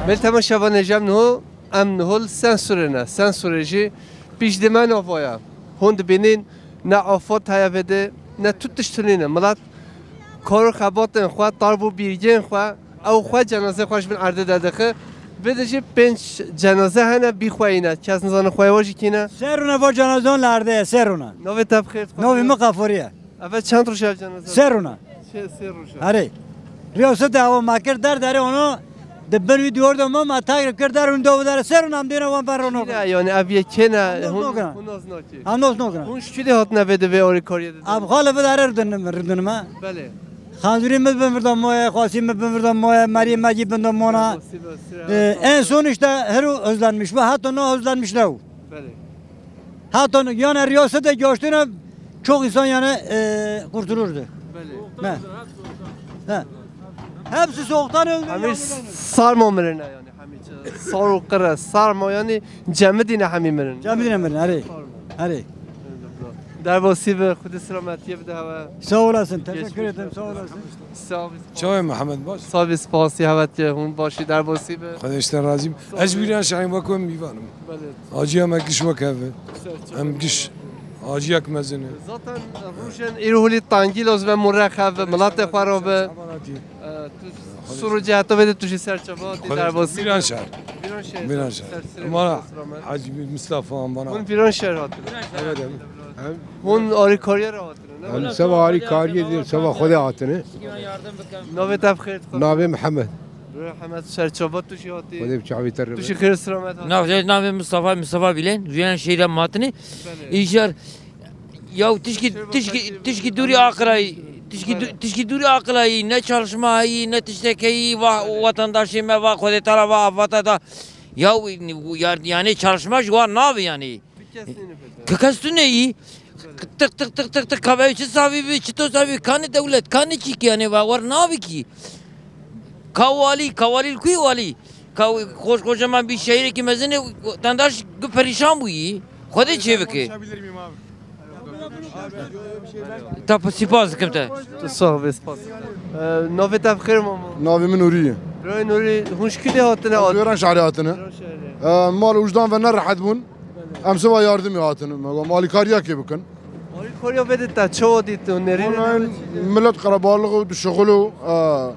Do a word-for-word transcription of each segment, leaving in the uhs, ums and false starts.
Belê temaşevanê cem niho, em niho li Sensurê ne. Sensurê jî piştî me nava ye. Hûn dibînin ne afad heye vê de, ne tu tişt nîne. Milet kar û xebatên xwe, tarb û bîrgên xwe, ew xwe cenazê xwe ji bin erdê derdixe. Vê de jî pênc cenaze hene, bî xwe yîne. Kes nizane xwe wa jî kîne. Sê rûne va cenazan li erdê ye, sê rûne. Navê te bi xêr, dixwazim. Navê min Xeforî ye. Eve çend roj ev cenaze? Sê rûne. Sê, sê roj e. Erê. Riyasetê ewa me kir der derê ono, di bin wî diyar de me, me tag kir der hûn dawî derê sê rûne em dêne wan ber rono. Çi ne, yani ev yekê ne, hûn, hûn nas nakî. Em nas nakine. Hûn ji kî dê hatine vê de vê alîkariyê de? Em xalê vê derê ridin-, ridinime. Belê. Xanzurî min bin vir de maye, xwasî min bin vir de maye, meriyê me jî bin de mona. Ee, en son işte her o özlenmiş ve hatta ne özlenmiş ne o. Belê. Hatta yani riyasete göçtüğüne çok insan yani, e, kurtulurdu. Belê. Ne? Ne? Hepsi soğuktan öldü. Hemî sarma mirine yani, hemî sarma qire, sarma yani cemidine hemî mirin. Cemidine mirin, herê. Sarma. Herê. Derbasî be, Xwedê selametiyê bide heve. Sağ olasın, teşekkür ederim, sağ olasın. Sağ ol. Çawa ye Mihemed, baş? Sağ ol, spasî hevet ke hûn başî derbasî be. Xwedê ji te razî be. Ez ji Bîran Şehîn wek we mîvan im. Belê. Aciya me giş wek hev e. Ser çawa. Em giş. Aciyek mezin e. Zaten rojên îro holî tengî lazim e, mûrek hev e, miletê xwe re be. Çawa hatî? E, tu Sûr û Ciheta vê de tu jî ser çava hatî derbasî. Bîran Şehîn. Bîran Şehîn. Bîran Şehîn. Ser sirê Mala Hacî Mistefa, bana. Hûn Bîran Şehîn hatine, ne? Evet, evet. Hûn alîkariyê re hatine. Em seba alîkariyê de, seba Xwedê hatine. Navê te bi xêr dixwazim. Navê Mihemed. Mihemed, ser çava tu jî hatî. Xwedê bi çavê te re be. Tu jî xêr selamet hatî. Nav-, navê Mistefa, Mistefa Bîlên, Bîran Şehîn re hatine. Belê. Îcar, ya tişkî, tişkî, tişkî dûrî aqirayî, tişkî dû-, tişkî dûrî aqirayî, ne çalışma heyî, ne tiştek heyî, va, belê, vatandaşê me, va Xwedê Teala, va avata da. Ya, ya, yani çalışma ji wan nabe yani. Kes nîne pête. Kes tu neyî. Tık tık tık tık tık, kavayı çi savi bi, çi to savi, kanî dewlet, kanî çîk yani, va war nabi ki. Ka walî, ka walî li kuî walî? Ka koş koş hemen bir şehir ki mezini, tendaş gu perişan bu yi. Xwedê çê bike. Konuşabilir miyim abi? Te spas dikim te. Tu sağ be, spas. Ee, navê te bi xêr mama? Navê min Nûrî ye. Birayê Nûrî, hûn ji kî dê hatine? Ez Wêran şehrê hatine. Wêran şehrê. Ee, mal û wijdan ve ne rehet bûn. Em siva yardimê hatine. Me got, alîkariyekê bikin. Alîkariya vê de te çawa dît û nêrîne? Online, millet qerebalix û dişixulo, ee,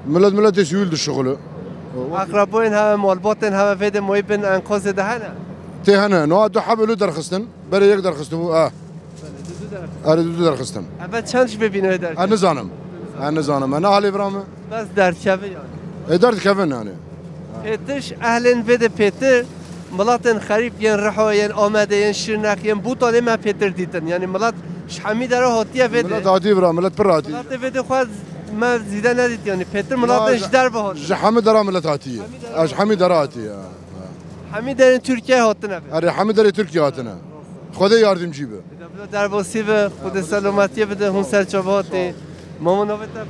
millet, milletê sivîl dişixulo. Eqreboyên heve, malbatên heve vê de moyî bin enkazê de hene? Tê hene. No, du hebê lo derxistin. Berê yek derxistibû, e. Erê, du, du derxistin. Eve çend ji vê bînayê derket? E, nizanim. E, nizanim. E, ne halê vira me? Bes derdikeve yani. E, derdikevin yani. Pêtir ji ehlên vê de pêtir, milatên xerîb yên Riho, yên Amedê, yên Şirnex, yên Bûtanê me pêtir dîtin. Yani milat ji hemî dera hatiye vê de. Milet hatiye vira, milet pir hatiye. Milatê vê de xwe me zîde nedît yani. Pêtir milatên ji derve hatin. Ji hemî dera milet hatiye. Ez ji hemî dera hatiye. Hemî derên Tirkiyeyê hatine vê. Erê, hemî derê Tirkiye hatine. Xwedê yardimcî be. Bila derbasî be, Xwedê selametiyê bide, hûn ser çava hatî. Mama navê te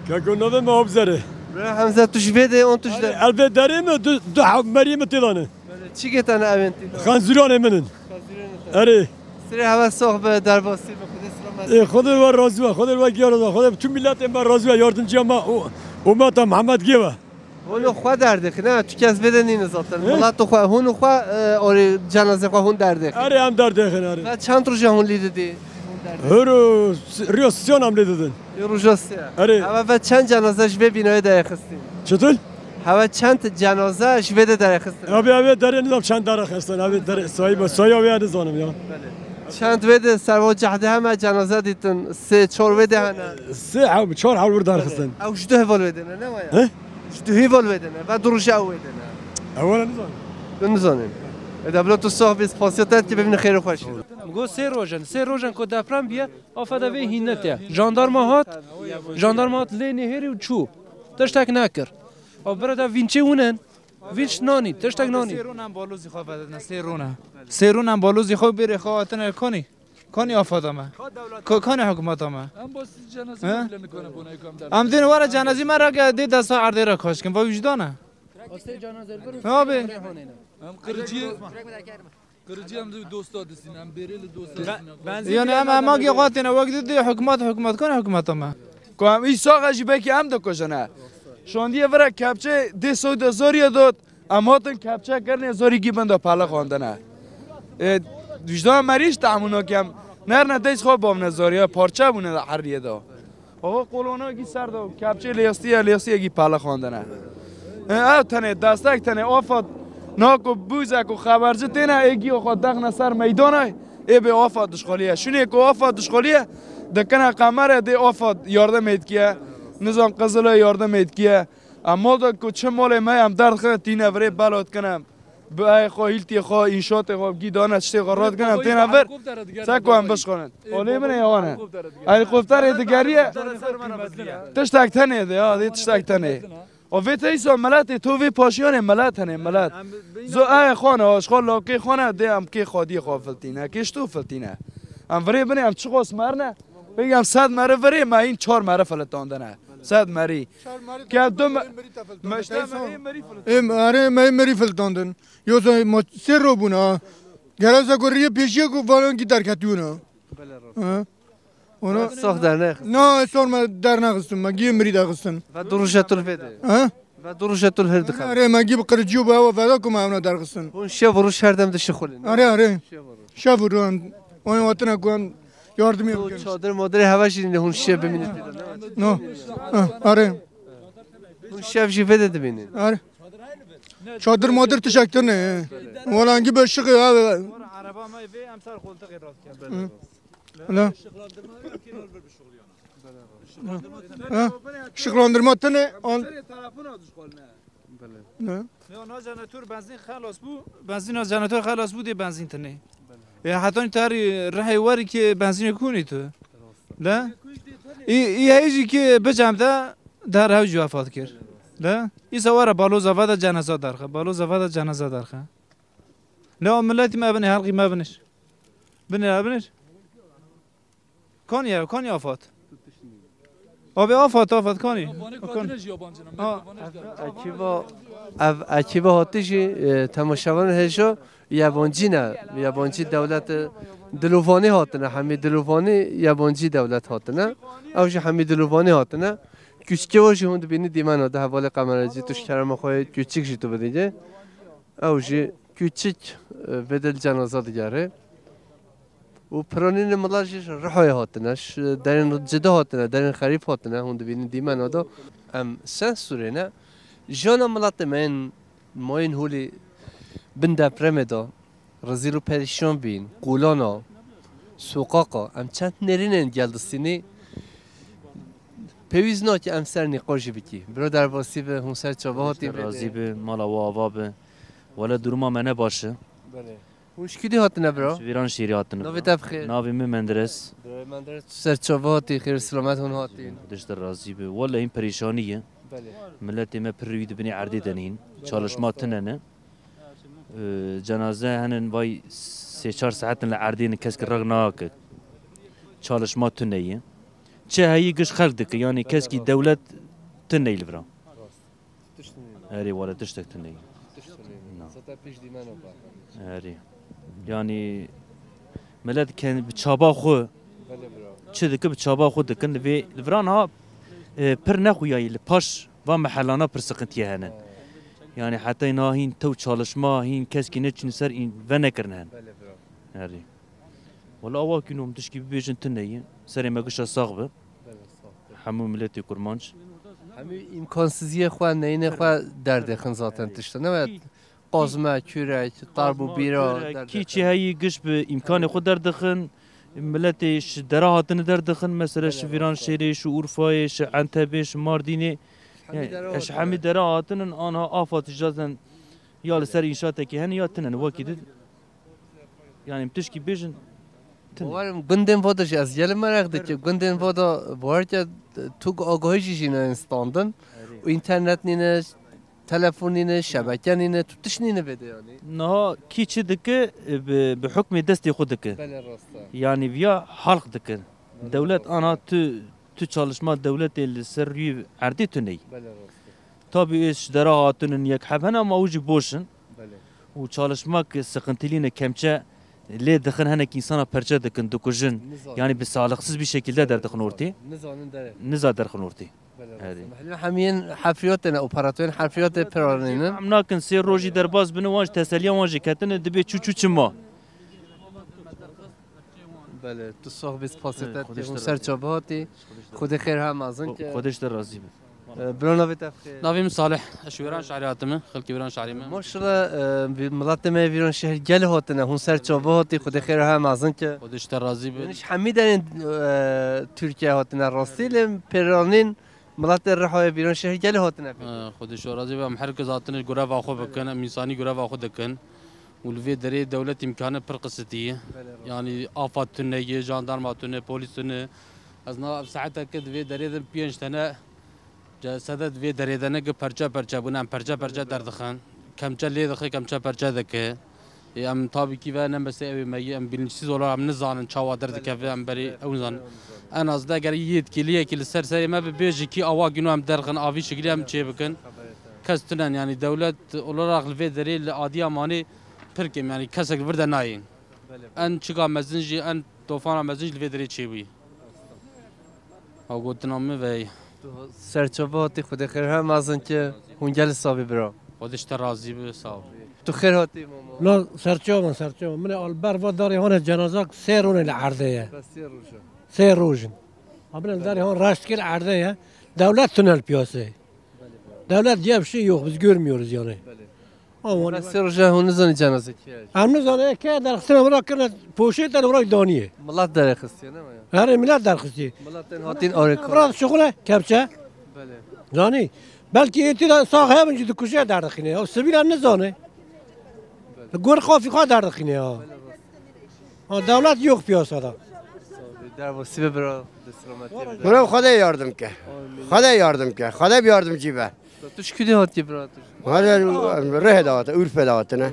bi xêr? Keko navê me Abzer e. Re Hemze, tu ji vê de, on tu ji de. Erê, ev vê derê me du, du heb meriyê me têdane. Çi gêtane evên tî? Xenzûranê min in. Erê. Sirê heve sox be, derbasî be, Xwedê selamet. Ê, Xwedê we razî be, Xwedê we giya razî be, Xwedê bi tüm miletên me razî be, yardimciya me û, û me ta Mihemed Gê be. Hûn û xwe derdixin, ha, tu kes vê de nîne zaten. He? Milet û xwe, hûn û xwe, e, orê cenazê xwe hûn derdixin. Erê, em derdixin, erê. Ve çend roja hûn lî didî? Hûn derdixin. Hûn û s-, riyo siyon em lê didin. Riyo roja sê. Erê. Eve ve çend cenaze ji vê bînayê derê xistin? Çitur? Heve çend cenaze ji vê de derê xistin? Abi, abi, derê nizam çend derê xistin. Abi, derê sayı, sayı abi, nizanim ya. Belê. Çend vê de servo cehde heme cenaze dîtin? Sê, çor vê de hene? Sê, ew, çor hewl wir derxistin. Ew ji du heval wê de ne, ne waya? He? Ji du heval wê de ne, ve du roj ew wê de ne. Ew were nizanim. Tu nizanin. E, de bila tu sax bî, spasiya te ki bibîne xêr û xweş. Go sê roj in, sê roj in ku deprem biye, afada vê hîn netiye. Jandarma hat, jandarma hat lê nêhêrî û çû. Tiştek nekir. Ew bira de vînçê hûn in. Vînç nanî, tiştek nanî. Sê rûnan balozî xwe vedine, sê rûna. Sê rûnan balozî xwe bêrê xwe hatine konî. Konî afada me. Ko-, konî hikûmeta me. Em bo siz cenazî He? Bile nikane bona yekam der. Em dên were cenazî me re ge dê desta erdê re kaş kin. Va wijdan e. Abi. Em qiricî, qiricî em li dosta disîn, em bêrê li dosta disîn. Yani em emagê xwe têne wek didê hikûmet, hikûmet kan hikûmeta me. Ku em î saxe jî belkî em dikujine. Şandiye vira kepçe dê soyda zoriye dot. Em hatin kepçe kirine zorî gî bin de pele xwendine. E, Wijdan merî ji tehmûl nakem. Nerne dest xwe bavne zoriye, parçe bûne de herriye de. Ava kolonakî ser de kepçê lêstiye, lêstiyekî pele xwendine. E, ev tenê destek tenê afet nako bûzek û xeberci têne ê gî xwe dexne ser meydanay ê bê afet dişxoliye. Şunê ku afet dişxoliye dikine qemere dê afet yardım etkiye. Nizam Qizilo yardım etkiye. Em mal de ku çi malê me em derdixin tîne virê belo dikine. Bi ayê xwe, hîltiyê xwe, înşatê xwe, gî dane tiştê xwe rat kine, em têne vir. Se ku em bişxonin. Olê min ê wan e. Helîkopterê digeriye. Tiştek tenê de ya, dê tiştek tenê. O vê te îsa miletê to vê paşiyanê milet hene, milet. Zo ayê xwe ne, ji xwe lawkê xwe ne, dê em kê xwediyê xwe filtîne, kê ji to filtîne. Em virê binê, em çi xwe smerne? Peki em sed meri virê, me hîn çar meri filitandine. Sed merî. Ke du me-, me işte merî, merî filitandin. Em, are me merî filitandin. Yoksa ma sê ro bûn ha. Gereza ku riyê pêşiye ku valonkî derketî bûn ha. Ha? Ona Sox derne. Na, sor me dernexistin, me giyê mirî dexistin. Ve du rûje tu li vê de. Ha? Ve du rûje tu li hir dixin. Are, me gî bi qiricî û bi ewa veda ku me evna derxistin. Hûn şev û roj her dem dişixulin. Are, are. Şev û roj. Şev û roj. Wan hatine ku em yardimê bikin. Çadir madirê heve jî hûn şev bimînin tê de, ne? No. Ha, are. Hûn şev jî vê de dimînin. Are. Çadir madir tişek tune. Wala engî be şixê abi. Araba me vê em ser koltuğê rast. Hı. Öyle. Ha? Işıklandırma tune an. Ne? Ya, na jeneratör benzin xelas bû, benzin na jeneratör xelas bû dê benzin tune. E, hetanî tarî rihê werî ki benzin kûnî tu. Le? Î, î heyî jî ki bicem de der hew jî wefat kir. Le? Îsa were baloza veda cenaza derxe, baloza veda cenaza derxe. Le o milletî me binê, helqî me binir. Binir, binir. Kaniye, kaniye afat. Abi afat, afat kaniye. Ekiba, ev ekiba hatî jî, e, temaşevanên hêja yabancî ne. Yabancî dewlet, e, dilovanî hatine. Hemî dilovanî yabancî dewlet hatine. Ew jî hemî dilovanî hatine. Küçükê o jî hûn dibînî dîmena de hevalê qemerecî tu ji kerema xwe küçük jî tu bidîgê. Ew jî küçük, e, vê de li cenaza digere. Û piranînê mila jî ji Rihoyê hatine, ji derên cida hatine, derên xerîb hatine, hûn dibînin dîmena de. Em sens sûrê ne. Jiyana miletê me yên mayên holî bin depremê de rezîl û perîşan bîn, qûlana, soqaqa. Em çend nêrînên gel distînî, pêwîst nake em ser nîqaş jî bikî. Biro derbasî bi, hûn ser çava hatî. Razî bi, mala we ava bi. Wele duruma me ne baş e. Belê. Hûn ji kî dî hatine bira? Ji Vîran şêrî hatine. Navê te bi xêr? Navê min Menderes. Birayê Menderes, tu ser çava hatî, xêr û silamet hûn hatîn. Dişt razî bi. Wele hîn perîşanî ye. Belê. Miletê me pir wî dibinî erdê de nîn. Belê, çalışma rast e. Tune ne. Ee, cenaze henin vay sê çar saetin li erdê ne, kesk rag nake. Çalışma tune ye. Çi heyî giş xelk dike, yani keskî dewlet tune li vira. Rast. Tişt nîne. Erê, wele tiştek tune ye. Tişt tune ye. Na. Seta pêş dîmena xwe. Erê. Yani, millet ken-, bi çaba xwe Belê bira. Çi dike, bi çaba xwe dikin. Li vê, li vira niha, e, pir nexuyayî, li paş va mehelana pir siqintiye hene. He. Yani, heta niha hîn tew çalışma, hîn keskî neçûne ser, hîn venekirin hen. Belê bira. Erê. Wala awa kî nom tişkî bibêjin tune ye. Serê me gişa sax be. Belê, sax be. Hemû miletê kurmanc. Hemû îmkansiziyê xwe, neyînê xwe derdêxin zaten tişta. Ne be qazme, kürek, darb û bîra, kürek, derdêxin. Kî çi heyî giş bi îmkanê xwe derdixin. Miletê ji dera hatine derdixin. Mesela ji Vîranşêrê, ji Urfayê, ji Entebê, ji Mardînê. Hemî dera hatine. Ji hemî dera hatinin, anha afat zaten ya li ser înşatekî hene ya tinen wekî din. Yani em tişkî bêjin, tune. Bawerim gundên vo de jî ez gelek meraq dike. Gundên vo de bawer ke tu agahî jî jî nayên standin. Erê. Û înternet nîne, telefon nîne, şebeke nîne, tu tişt nîne vê de yani. Niha kî çi dike, e, bi, bi hukmê destê xwe dike. Belê rast e. Yani viya halk dike. Belê rast e. Dewlet ana tu, tu çalışma dewletê li ser rûyê erdê tune ye. Belê rast e. Tabii êş dera hatinin yek heb hene ama ew jî boş in. Belê. Û çalışmak sıkıntılı ne, kemçe lê dixin, hinek insana perçe dikin, dikujin. Nizanin. Yani bi sağlıksız bir şekilde derdixin ortê. Nizanin dere. Niza derxin ortê. Belê, Erê. Rast e. Hemî yên hefriyatê ne, operatoyên hefriyatê piranînin. Em nakin sê rojî derbas bin, wan ji teseliya wan jî ketine, dibê çû çû çima. Belê, tu sax bî, spasê te, Xwedê ji te ser çava hatî. Xwedê xêr ha mezin ke. Xwedê ji te razî be. E, bira navê te bixêr. Navê min Salih. Ez ji Wêran şehrê hatime, xelkê Wêran şehrê me. Maşallah, e, bi miletê me Vîran şehr gel hatine, hûn ser çava hatî, Xwedê xêr ha mezin ke. Xwedê ji te razî be. Yanî ji hemî derên, e, Tirkiye hatine rastî, lê pêranîn miletê Rihayê Vîran şehr gel hatine pê. E, Xwedê ji te razî be, em her kes hatine greva xwe bikin, em însanî greva xwe dikin. Û li vê derê dewlet îmkanê pir qisitî ye. Belê, rast. Yanî afa tune ye, jandarma tune, polîs tune. Ez na ev saeteke di vê derê de pênc tene cesede di vê derê de ne ki perçe perçe bûne, em perçe perçe derdixin. Kemçe lê dixe, kemçe perçe dike. Ê, em tabî kî ve ne mesele ew ê me ye, em bilinçsiz olarak em nizanin çawa derdikeve, em berê ew nizanin. En az de eger yetkiliyekî li ser serê me bibe, ji kî awa gino em derxin, avî şiklî em çê bikin. Kes tunen, yanî dewlet olarak li vê derê li Adiyamanê pir kêm, yanî kesek li vir de nayê. Belê. En çika mezin jî, en tofana mezin jî li vê derê çêbûyî. Ha, gotina min veyî. Tu serçava hatî, Xwedê xêr ha mezin ke, hûn gel sax bî bira. Xwedê ji te razî be, sağ ol. Tu xêr hatî mama. La serçava, serçava. Min al ber va darê hane cenazak sê rûnê li erdê ye. Bes sê roj e. Sê roj in. Ha, min darê han raşt kir erdê ye. Dewlet tune li piyasê. Devlet diye bir şey yok, biz görmüyoruz yani. Belê. Ama Bes sê roj e hûn nizanî cenaze kî ye? Em nizanî, ke derxistina wira kirine poşet, el wira daniye. Milet derxistiye, ne ya? Her millet derxistiye. Milet tên hatîn arê kar. Wira şixule, kepçe. Belê. Zanî? Belkî êtî de sax hebin jî dikuje derdixîne. Ya sivîl em nizanî. Li gor xafî xwe derdixîne ya. Ha, dewlet yok piyasada. Derbasî be bira, bi selametî be. Bro, Xwedê yardim ke. Amîn. Xwedê yardim ke. Xwedê bi yardimcî be. Tu ji kî de hatî bira tu? Xwedê rihê de hate, Urfê de hatine.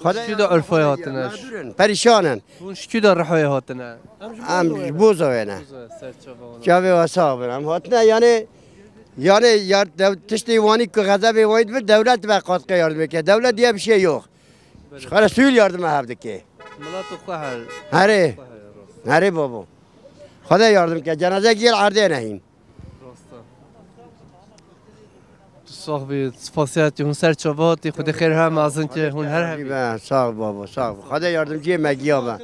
Xwedê Ji kî de Urfayê hatine? Mağdur in, perîşan in. Hûn ji kî de Rihayê hatine? Em ji Bozoyê ne. Bozoyê, serçava wana. Çavê we sax bin. Em hatine yani, yani yar-, dev-, tiştê wanî ku xezebê wanî dibir, dewlet ve katkı yardım ke. Dewlet diye bir şey yok. Belê. Ji xwe re sivîl yardim hev dike. Milet xwe her. Herê. Xwe her, rast. Herê babo. Xwedê yardim ke. Cenazeyek yê erdê nehîn. Rast e. Tu sax bî, spasiya te, hûn ser çava hatî, Xwedê xêr ha mezin ke, hûn her hebî. Be, sağ ol babo, sağ ol. Xwedê yardimciyê me giya be.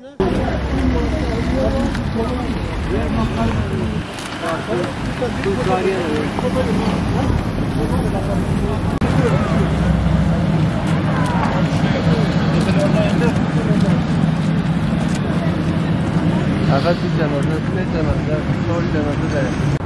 Evet, bir cenaze, ne cenaze, zor cenaze de.